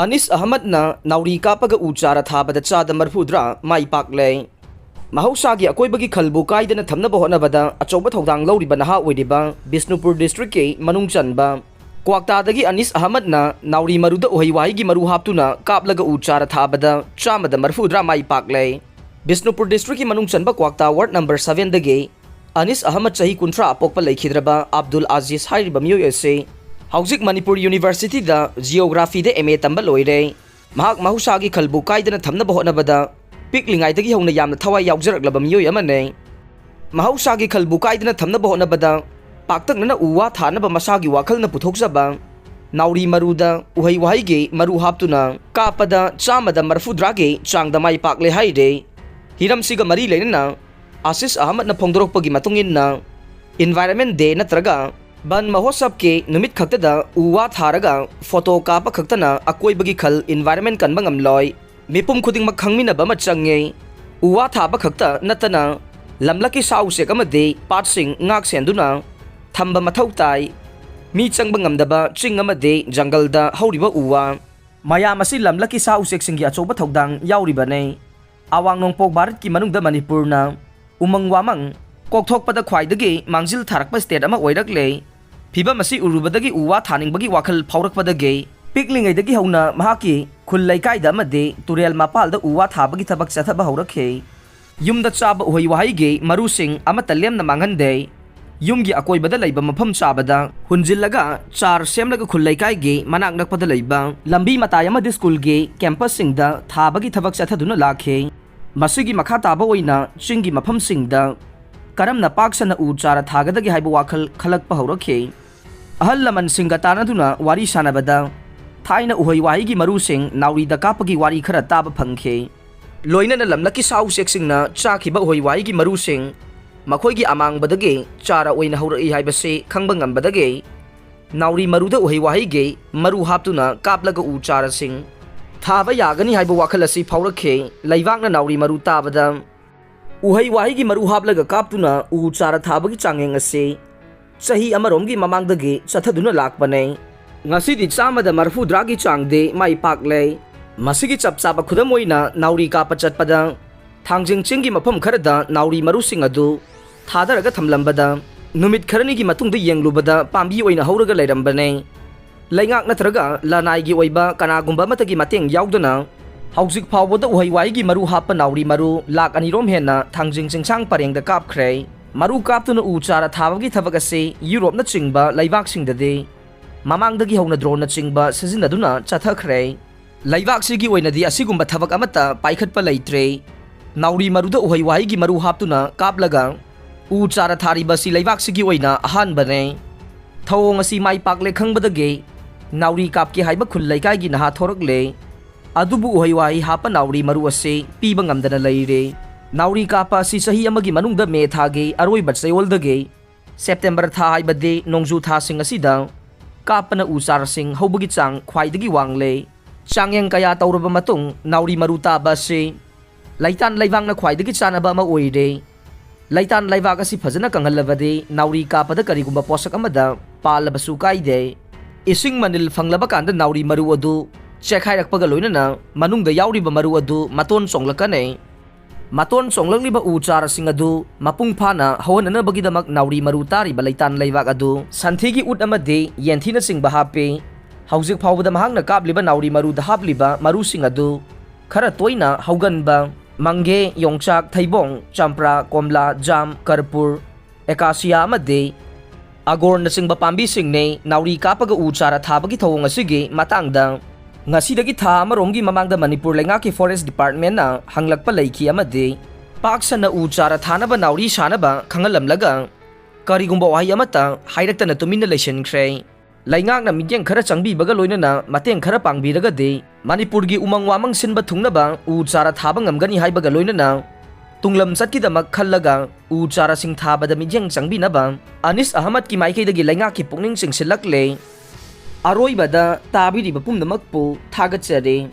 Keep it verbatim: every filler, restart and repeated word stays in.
ꯑꯅꯤꯁ ꯑꯍꯃꯗꯅ ꯅꯥꯎꯔꯤ ꯀꯥꯞꯄꯒ ꯎ ꯆꯥꯔ ꯊꯥꯕꯗ ꯆꯥꯗ ꯃꯔꯐꯨꯗ꯭ꯔꯥ ꯃꯥꯏ ꯄꯥꯛꯂꯦ꯫ ꯃꯍꯧꯁꯥꯒꯤ ꯑꯀꯣꯏꯕꯒꯤ ꯈꯜꯕꯨ ꯀꯥꯏꯗꯅ ꯊꯝꯅꯕ ꯍꯣꯠꯅꯕꯗ ꯑꯆꯧꯕ ꯊꯧꯗꯥꯡ ꯂꯧꯔꯤꯕ ꯅꯍꯥ ꯑꯣꯏꯔꯤꯕ ꯕꯤꯁꯅꯨꯄꯨꯔ ꯗꯤꯁꯇ꯭ꯔꯤꯛꯀꯤ ꯃꯅꯨꯡ ꯆꯟꯕ ꯀ꯭ꯋꯥꯛꯇꯥꯗꯒꯤ ꯑꯅꯤꯁ ꯑꯍꯃꯗꯅ ꯅꯥꯎꯔꯤ ꯃꯔꯨꯗ ꯎꯍꯩ ꯋꯥꯍꯩꯒꯤ ꯃꯔꯨ ꯍꯥꯞꯇꯨꯅ ꯀꯥꯞꯂꯒ ꯎ ꯆꯥꯔ ꯊꯥꯕꯗ ꯆꯥꯝꯃꯗ ꯃꯔꯐꯨꯗ꯭ꯔꯥ ꯃꯥꯏ ꯄꯥꯛꯂꯦ꯫ ꯕꯤꯁꯅꯨꯄꯨꯔ ꯗꯤꯁꯇ꯭ꯔꯤꯛꯀꯤ ꯃꯅꯨꯡ ꯆꯟꯕ ꯀ꯭ꯋꯥꯛꯇꯥ ꯋꯥꯔꯗ ꯅꯝꯕꯔ ꯁꯚꯦꯟꯗꯒꯤ ꯑꯅꯤꯁ ꯑꯍꯃꯗ ꯆꯍꯤ ꯀꯨꯟꯊ꯭ꯔꯥ ꯄꯣꯛꯄ ꯂꯩꯈꯤꯗ꯭ꯔꯕ ꯑꯕꯗꯨꯜ ꯑꯥꯖꯤꯖ ꯍꯥꯏꯔꯤꯕ ꯃꯤꯑꯣꯏ ꯑꯁꯤ ꯍꯧꯖꯤꯛ ꯃꯅꯤꯄꯨꯔ ꯌꯨꯅꯤꯚꯔꯁꯤꯇꯤꯗ ꯖꯤꯑꯣꯒ꯭ꯔꯥꯐꯤꯗ ꯑꯦꯝ ꯑꯦ ꯇꯝꯕ ꯂꯣꯏꯔꯦ꯫ ꯃꯍꯥꯛ ꯃꯍꯧꯁꯥꯒꯤ ꯈꯜꯕꯨ ꯀꯥꯏꯗꯅ ꯊꯝꯅꯕ ꯍꯣꯠꯅꯕꯗ ꯄꯤꯛꯂꯤꯉꯩꯗꯒꯤ ꯍꯧꯅ ꯌꯥꯝꯅ ꯊꯋꯥꯏ ꯌꯥꯎꯖꯔꯛꯂꯕ ꯃꯤꯑꯣꯏ ꯑꯃꯅꯤ꯫ ꯃꯍꯧꯁꯥꯒꯤ ꯈꯜꯕꯨ ꯀꯥꯏꯗꯅ ꯊꯝꯅꯕ ꯍꯣꯠꯅꯕꯗ ꯄꯥꯛꯇꯛꯅꯅ ꯎ ꯋꯥ ꯊꯥꯅꯕ ꯃꯁꯥꯒꯤ ꯋꯥꯈꯜꯅ ꯄꯨꯊꯣꯛꯆꯕ ꯅꯥꯎꯔꯤ ꯃꯔꯨꯗ ꯎꯍꯩ ꯋꯥꯍꯩꯒꯤ ꯃꯔꯨ ꯍꯥꯞꯇꯨꯅ ꯀꯥꯞꯄꯗ ꯆꯥꯝꯃꯗ ꯃꯔꯐꯨꯗ꯭ꯔꯥꯒꯤ ꯆꯥꯡꯗ ꯃꯥꯏ ꯄꯥꯛꯂꯦ ꯍꯥꯏꯔꯦ꯫ ꯍꯤꯔꯝꯁꯤꯒ ꯃꯔꯤ ꯂꯩꯅꯅ ꯑꯥꯁꯤꯁ ꯑꯍꯃꯗꯅ ꯐꯣꯡꯗꯣꯔꯛꯄꯒꯤ ꯃꯇꯨꯡ ꯏꯟꯅ, ꯏꯟꯚꯥꯏꯔꯟꯃꯦꯟ ꯗꯦ ꯅꯠꯇ꯭ꯔꯒ ꯕꯟ ꯃꯍꯣꯠꯁꯕꯀꯤ ꯅꯨꯃꯤꯠ ꯈꯛꯇꯗ ꯎ ꯋꯥ ꯊꯥꯔꯒ ꯐꯣꯇꯣ ꯀꯥꯞꯄ ꯈꯛꯇꯅ ꯑꯀꯣꯏꯕꯒꯤ ꯈꯜ, ꯏꯟꯚꯥꯏꯔꯟꯃꯦꯟ ꯀꯟꯕ ꯉꯝꯂꯣꯏ꯫ ꯃꯤꯄꯨꯝ ꯈꯨꯗꯤꯡꯃꯛ ꯈꯪꯃꯤꯟꯅꯕ ꯑꯃ ꯆꯪꯉꯤ꯫ ꯎ ꯋꯥ ꯊꯥꯕ ꯈꯛꯇ ꯅꯠꯇꯅ ꯂꯝꯂꯛꯀꯤ ꯁꯥ ꯎꯆꯦꯛ ꯑꯃꯗꯤ ꯄꯥꯠꯁꯤꯡ ꯉꯥꯛ ꯁꯦꯟꯗꯨꯅ ꯊꯝꯕ ꯃꯊꯧ ꯇꯥꯏ꯫ ꯃꯤ ꯆꯪꯕ ꯉꯝꯗꯕ ꯆꯤꯡ ꯑꯃꯗꯤ ꯖꯪꯒꯜꯗ ꯍꯧꯔꯤꯕ ꯎ ꯋꯥ ꯃꯌꯥꯝ ꯑꯁꯤ ꯂꯝꯂꯛꯀꯤ ꯁꯥ ꯎꯆꯦꯛꯁꯤꯡꯒꯤ ꯑꯆꯧꯕ ꯊꯧꯗꯥꯡ ꯌꯥꯎꯔꯤꯕꯅꯤ꯫ ꯑꯋꯥꯡ ꯅꯣꯡꯄꯣꯛ ꯚꯥꯔꯠꯀꯤ ꯃꯅꯨꯡꯗ ꯃꯅꯤꯄꯨꯔꯅ ꯎꯃꯪ ꯋꯥꯃꯪ ꯀꯣꯛꯊꯣꯛꯄꯗ ꯈ꯭ꯋꯥꯏꯗꯒꯤ ꯃꯥꯡꯖꯤꯜ ꯊꯥꯔꯛꯄ ꯁ꯭ꯇꯦꯠ ꯑꯃ ꯑꯣꯏꯔꯛꯂꯦ꯫ ꯐꯤꯕꯝ ꯑꯁꯤ ꯎꯔꯨꯕꯗꯒꯤ ꯎ ꯋꯥ ꯊꯥꯅꯤꯡꯕꯒꯤ ꯋꯥꯈꯜ ꯐꯥꯎꯔꯛꯄꯗꯒꯤ ꯄꯤꯛꯂꯤꯉꯩꯗꯒꯤ ꯍꯧꯅ ꯃꯍꯥꯛꯀꯤ ꯈꯨꯜ ꯂꯩꯀꯥꯏꯗ ꯑꯃꯗꯤ ꯇꯨꯔꯦꯜ ꯃꯄꯥꯜꯗ ꯎ ꯋꯥ ꯊꯥꯕꯒꯤ ꯊꯕꯛ ꯆꯠꯊꯕ ꯍꯧꯔꯛꯈꯤ꯫ ꯌꯨꯝꯗ ꯆꯥꯕ ꯎꯍꯩ ꯋꯥꯍꯩꯒꯤ ꯃꯔꯨꯁꯤꯡ ꯑꯃꯠꯇ ꯂꯦꯝꯅ ꯃꯥꯡꯍꯟꯗꯦ꯫ ꯌꯨꯝꯒꯤ ꯑꯀꯣꯏꯕꯗ ꯂꯩꯕ ꯃꯐꯝ ꯆꯥꯕꯗ ꯍꯨꯟꯖꯤꯜꯂꯒ ꯆꯥꯔ ꯁꯦꯝꯂꯒ ꯈꯨꯜ ꯂꯩꯀꯥꯏꯒꯤ ꯃꯅꯥꯛ ꯅꯛꯄꯗ ꯂꯩꯕ ꯂꯝꯕꯤ ꯃꯇꯥꯏ ꯑꯃꯗꯤ ꯁ꯭ꯀꯨꯜꯒꯤ ꯀꯦꯝꯄꯁꯁꯤꯡꯗ ꯊꯥꯕꯒꯤ ꯊꯕꯛ ꯆꯠꯊꯗꯨꯅ ꯂꯥꯛꯈꯤ꯫ ꯃꯁꯤꯒꯤ ꯃꯈꯥ ꯇꯥꯕ ꯑꯣꯏꯅ ꯆꯤꯡꯒꯤ ꯃꯐꯝꯁꯤꯡꯗ ꯀꯔꯝꯅ ꯄꯥꯛ ꯁꯟꯅ ꯎ ꯆꯥꯔ ꯊꯥꯒꯗꯒꯦ ꯍꯥꯏꯕ ꯋꯥꯈꯜ ꯈꯜꯂꯛꯄ ꯍꯧꯔꯛꯈꯤ꯫ ꯑꯍꯜ ꯂꯃꯟꯁꯤꯡꯒ ꯇꯥꯟꯅꯗꯨꯅ ꯋꯥꯔꯤ ꯁꯥꯟꯅꯕꯗ ꯊꯥꯏꯅ ꯎꯍꯩ ꯋꯥꯍꯩꯒꯤ ꯃꯔꯨꯁꯤꯡ ꯅꯥꯎꯔꯤꯗ ꯀꯥꯞꯄꯒꯤ ꯋꯥꯔꯤ ꯈꯔ ꯇꯥꯕ ꯐꯪꯈꯤ꯫ ꯂꯣꯏꯅꯅ ꯂꯝꯂꯛꯀꯤ ꯁꯥ ꯎꯆꯦꯛꯁꯤꯡꯅ ꯆꯥꯈꯤꯕ ꯎꯍꯩ ꯋꯥꯍꯩꯒꯤ ꯃꯔꯨꯁꯤꯡ ꯃꯈꯣꯏꯒꯤ ꯑꯃꯥꯡꯕꯗꯒꯤ ꯆꯥꯔ ꯑꯣꯏꯅ ꯍꯧꯔꯛꯏ ꯍꯥꯏꯕꯁꯤ ꯈꯪꯕ ꯉꯝꯕꯗꯒꯤ ꯅꯥꯎꯔꯤ ꯃꯔꯨꯗ ꯎꯍꯩ ꯋꯥꯍꯩꯒꯤ ꯃꯔꯨ ꯍꯥꯞꯇꯨꯅ ꯀꯥꯞꯂꯒ ꯎ ꯆꯥꯔꯁꯤꯡ ꯊꯥꯕ ꯌꯥꯒꯅꯤ ꯍꯥꯏꯕ ꯋꯥꯈꯜ ꯑꯁꯤ ꯐꯥꯎꯔꯛꯈꯤ꯫ ꯂꯩꯕꯥꯛꯅ ꯅꯥꯎꯔꯤ ꯃꯔꯨ ꯇꯥꯕꯗ ꯎꯍꯩ ꯋꯥꯍꯩꯒꯤ ꯃꯔꯨ ꯍꯥꯞꯂꯒ ꯀꯥꯞꯇꯨꯅ ꯎ ꯆꯥꯔ ꯊꯥꯕꯒꯤ ꯆꯥꯡꯌꯦꯡ ꯑꯁꯤ ꯆꯍꯤ ꯑꯃꯔꯣꯝꯒꯤ ꯃꯃꯥꯡꯗꯒꯤ ꯆꯠꯊꯗꯨꯅ ꯂꯥꯛꯄꯅꯦ꯫ ꯉꯁꯤꯗꯤ ꯆꯥꯝꯃꯗ ꯃꯔꯤꯐꯨꯇꯔꯥꯒꯤ ꯆꯥꯡꯗꯤ ꯃꯥꯏ ꯄꯥꯛꯂꯦ꯫ ꯃꯁꯤꯒꯤ ꯆꯞ ꯆꯥꯕ ꯈꯨꯗꯝ ꯑꯣꯏꯅ ꯅꯥꯎꯔꯤ ꯀꯥꯞꯄ ꯆꯠꯄꯗ ꯊꯥꯡꯖꯤꯡ ꯆꯤꯡꯒꯤ ꯃꯐꯝ ꯈꯔꯗ ꯅꯥꯎꯔꯤ ꯃꯔꯨꯁꯤꯡ ꯑꯗꯨ ꯊꯥꯗꯔꯒ ꯊꯝꯂꯝꯕꯗ ꯅꯨꯃꯤꯠ ꯈꯔꯅꯤꯒꯤ ꯃꯇꯨꯡꯗ ꯌꯦꯡꯂꯨꯕꯗ ꯄꯥꯝꯕꯤ ꯑꯣꯏꯅ ꯍꯧꯔꯒ ꯂꯩꯔꯝꯕꯅꯦ꯫ ꯂꯩꯉꯥꯛ ꯅꯠꯇ꯭ꯔꯒ ꯂꯅꯥꯏꯒꯤ ꯑꯣꯏꯕ ꯀꯅꯥꯒꯨꯝꯕ ꯑꯃꯠꯇꯒꯤ ꯃꯇꯦꯡ ꯌꯥꯎꯗꯅ ꯍꯧꯖꯤꯛ ꯐꯥꯎꯕꯗ ꯎꯍꯩ ꯋꯥꯍꯩꯒꯤ ꯃꯔꯨ ꯍꯥꯞꯄ ꯅꯥꯎꯔꯤ ꯃꯔꯨ ꯂꯥꯈ ꯑꯅꯤꯔꯣꯝ ꯍꯦꯟꯅ ꯊꯥꯡꯖꯤꯡ ꯆꯤꯡꯁꯥꯡ ꯄꯔꯦꯡꯗ ꯀꯥꯞꯈ꯭ꯔꯦ꯫ ꯃꯔꯨ ꯀꯥꯞꯇꯨꯅ ꯎ ꯆꯥꯔ ꯊꯥꯕꯒꯤ ꯊꯕꯛ ꯑꯁꯤ ꯌꯨꯔꯣꯞꯅꯆꯤꯡꯕ ꯂꯩꯕꯥꯛꯁꯤꯡꯗꯗꯤ ꯃꯃꯥꯡꯗꯒꯤ ꯍꯧꯅ ꯗ꯭ꯔꯣꯟꯅꯆꯤꯡꯕ ꯁꯤꯖꯤꯟꯅꯗꯨꯅ ꯆꯠꯊꯈ꯭ꯔꯦ꯫ ꯂꯩꯕꯥꯛꯁꯤꯒꯤ ꯑꯣꯏꯅꯗꯤ ꯑꯁꯤꯒꯨꯝꯕ ꯊꯕꯛ ꯑꯃꯠꯇ ꯄꯥꯏꯈꯠꯄ ꯂꯩꯇ꯭ꯔꯦ꯫ ꯅꯥꯎꯔꯤ ꯃꯔꯨꯗ ꯎꯍꯩ ꯋꯥꯍꯩꯒꯤ ꯃꯔꯨ ꯍꯥꯞꯇꯨꯅ ꯀꯥꯞꯂꯒ ꯎ ꯆꯥꯔ ꯊꯥꯔꯤꯕ ꯑꯁꯤ ꯂꯩꯕꯥꯛꯁꯤꯒꯤ ꯑꯣꯏꯅ ꯑꯍꯥꯟꯕꯅꯦ꯫ ꯊꯧꯑꯣꯡ ꯑꯁꯤ ꯃꯥꯏ ꯄꯥꯛꯂꯦ ꯈꯪꯕꯗꯒꯤ ꯅꯥꯎꯔꯤ ꯀꯥꯞꯀꯦ ꯍꯥꯏꯕ ꯈꯨꯜ ꯂꯩꯀꯥꯏꯒꯤ ꯅꯍꯥ ꯊꯣꯔꯛꯂꯦ꯫ ꯑꯗꯨꯕꯨ ꯎꯍꯩ ꯋꯥꯍꯩ ꯍꯥꯞꯄ ꯅꯥꯎꯔꯤ ꯃꯔꯨ ꯑꯁꯤ ꯄꯤꯕ ꯉꯝꯗꯅ ꯂꯩꯔꯦ꯫ ꯅꯥꯎꯔꯤ ꯀꯥꯞꯄ ꯑꯁꯤ ꯆꯍꯤ ꯑꯃꯒꯤ ꯃꯅꯨꯡꯗ ꯃꯦ ꯊꯥꯒꯤ ꯑꯔꯣꯏꯕ ꯆꯌꯣꯜꯗꯒꯤ ꯁꯦꯞꯇꯦꯝꯕꯔ ꯊꯥ ꯍꯥꯏꯕꯗꯤ ꯅꯣꯡꯖꯨ ꯊꯥꯁꯤꯡ ꯑꯁꯤꯗ ꯀꯥꯞꯄꯅ ꯎ ꯆꯥꯔꯁꯤꯡ ꯍꯧꯕꯒꯤ ꯆꯥꯡ ꯈ꯭ꯋꯥꯏꯗꯒꯤ ꯋꯥꯡꯂꯦ꯫ ꯆꯥꯡꯌꯦꯡ ꯀꯌꯥ ꯇꯧꯔꯕ ꯃꯇꯨꯡ ꯅꯥꯎꯔꯤ ꯃꯔꯨ ꯇꯥꯕ ꯑꯁꯤ ꯂꯩꯇꯥꯟ ꯂꯩꯕꯥꯛꯅ ꯈ꯭ꯋꯥꯏꯗꯒꯤ ꯆꯥꯟꯅꯕ ꯑꯃ ꯑꯣꯏꯔꯦ꯫ ꯂꯩꯇꯥꯟ ꯂꯩꯕꯥꯛ ꯑꯁꯤ ꯐꯖꯅ ꯀꯪꯍꯜꯂꯕꯗꯤ ꯅꯥꯎꯔꯤ ꯀꯥꯞꯄꯗ ꯀꯔꯤꯒꯨꯝꯕ ꯄꯣꯠꯁꯛ ꯑꯃꯗ ꯄꯥꯜꯂꯕꯁꯨ ꯀꯥꯏꯗꯦ꯫ ꯏꯁꯤꯡ ꯃꯅꯤꯜ ꯐꯪꯂꯕ ꯀꯥꯟꯗ ꯅꯥꯎꯔꯤ ꯃꯔꯨ ꯑꯗꯨ ꯆꯦꯛꯈꯥꯏꯔꯛꯄꯒ ꯂꯣꯏꯅꯅ ꯃꯅꯨꯡꯗ ꯌꯥꯎꯔꯤꯕ ꯃꯔꯨ ꯑꯗꯨ ꯃꯇꯣꯟ ꯆꯣꯡꯂꯛꯀꯅꯤ꯫ ꯃꯇꯣꯟ ꯆꯣꯡꯂꯛꯂꯤꯕ ꯎ ꯆꯥꯔꯁꯤꯡ ꯑꯗꯨ ꯃꯄꯨꯡ ꯐꯥꯅ ꯍꯧꯍꯟꯅꯅꯕꯒꯤꯗꯃꯛ ꯅꯥꯎꯔꯤ ꯃꯔꯨ ꯇꯥꯔꯤꯕ ꯂꯩꯇꯥꯟ ꯂꯩꯕꯥꯛ ꯑꯗꯨ ꯁꯟꯊꯤꯒꯤ ꯎꯠ ꯑꯃꯗꯤ ꯌꯦꯟꯊꯤꯅꯆꯤꯡꯕ ꯍꯥꯞꯄꯤ꯫ ꯍꯧꯖꯤꯛ ꯐꯥꯎꯕꯗ ꯃꯍꯥꯛꯅ ꯀꯥꯞꯂꯤꯕ ꯅꯥꯎꯔꯤ ꯃꯔꯨꯗ ꯍꯥꯞꯂꯤꯕ ꯃꯔꯨꯁꯤꯡ ꯑꯗꯨ ꯈꯔ ꯇꯣꯏꯅ ꯍꯧꯒꯟꯕ ꯃꯪꯒꯦ, ꯌꯣꯡꯆꯥꯛ, ꯊꯩꯕꯣꯡ, ꯆꯝꯄ꯭ꯔꯥ, ꯀꯣꯝꯂꯥ, ꯖꯥꯝ, ꯀꯔꯄꯨꯔ, ꯑꯦꯀꯥꯁꯤꯌꯥ ꯑꯃꯗꯤ ꯑꯒꯣꯔꯅꯆꯤꯡꯕ ꯄꯥꯝꯕꯤꯁꯤꯡꯅꯤ꯫ ꯅꯥꯎꯔꯤ ꯀꯥꯞꯄꯒ ꯎ ꯆꯥꯔ ꯊꯥꯕꯒꯤ ꯊꯧꯑꯣꯡ ꯑꯁꯤꯒꯤ ꯃꯇꯥꯡꯗ ꯉꯁꯤꯗꯒꯤ ꯊꯥ ꯑꯃꯔꯣꯝꯒꯤ ꯃꯃꯥꯡꯗ ꯃꯅꯤꯄꯨꯔ ꯂꯩꯉꯥꯛꯀꯤ ꯐꯣꯔꯦꯁ ꯗꯤꯄꯥꯔꯠꯃꯦꯟꯅ ꯍꯪꯂꯛꯄ ꯂꯩꯈꯤ ꯑꯃꯗꯤ ꯄꯥꯛ ꯁꯟꯅ ꯎ ꯆꯥꯔ ꯊꯥꯅꯕ ꯅꯥꯎꯔꯤ ꯁꯥꯅꯕ ꯈꯪꯍꯜꯂꯝꯂꯒ ꯀꯔꯤꯒꯨꯝꯕ ꯋꯥꯍꯩ ꯑꯃꯠꯇ ꯍꯥꯏꯔꯛꯇꯅ ꯇꯨꯃꯤꯟꯅ ꯂꯩꯁꯤꯟꯈ꯭ꯔꯦ꯫ ꯂꯩꯉꯥꯛꯅ ꯃꯤꯠꯌꯦꯡ ꯈꯔ ꯆꯪꯕꯤꯕꯒ ꯂꯣꯏꯅꯅ ꯃꯇꯦꯡ ꯈꯔ ꯄꯥꯡꯕꯤꯔꯒꯗꯤ ꯃꯅꯤꯄꯨꯔꯒꯤ ꯎꯃꯪ ꯋꯥꯃꯪ ꯁꯤꯟꯕ ꯊꯨꯡꯅꯕ ꯎ ꯆꯥꯔ ꯊꯥꯕ ꯉꯝꯒꯅꯤ ꯍꯥꯏꯕꯒ ꯂꯣꯏꯅꯅ ꯇꯨꯡꯂꯝ ꯆꯠꯀꯤꯗꯃꯛ ꯈꯜꯂꯒ ꯎ ꯆꯥꯔꯁꯤꯡ ꯊꯥꯕꯗ ꯃꯤꯠꯌꯦꯡ ꯆꯪꯕꯤꯅꯕ ꯑꯅꯤꯁ ꯑꯍꯃꯗꯀꯤ ꯃꯥꯏꯀꯩꯗꯒꯤ ꯂꯩꯉꯥꯛꯀꯤ ꯄꯨꯛꯅꯤꯡ ꯆꯤꯡꯁꯤꯜꯂꯛꯂꯦ꯫ ꯑꯔꯣꯏꯕꯗ ꯇꯥꯕꯤꯔꯤꯕ ꯄꯨꯝꯅꯃꯛꯄꯨ ꯊꯥꯒꯠꯆꯔꯤ꯫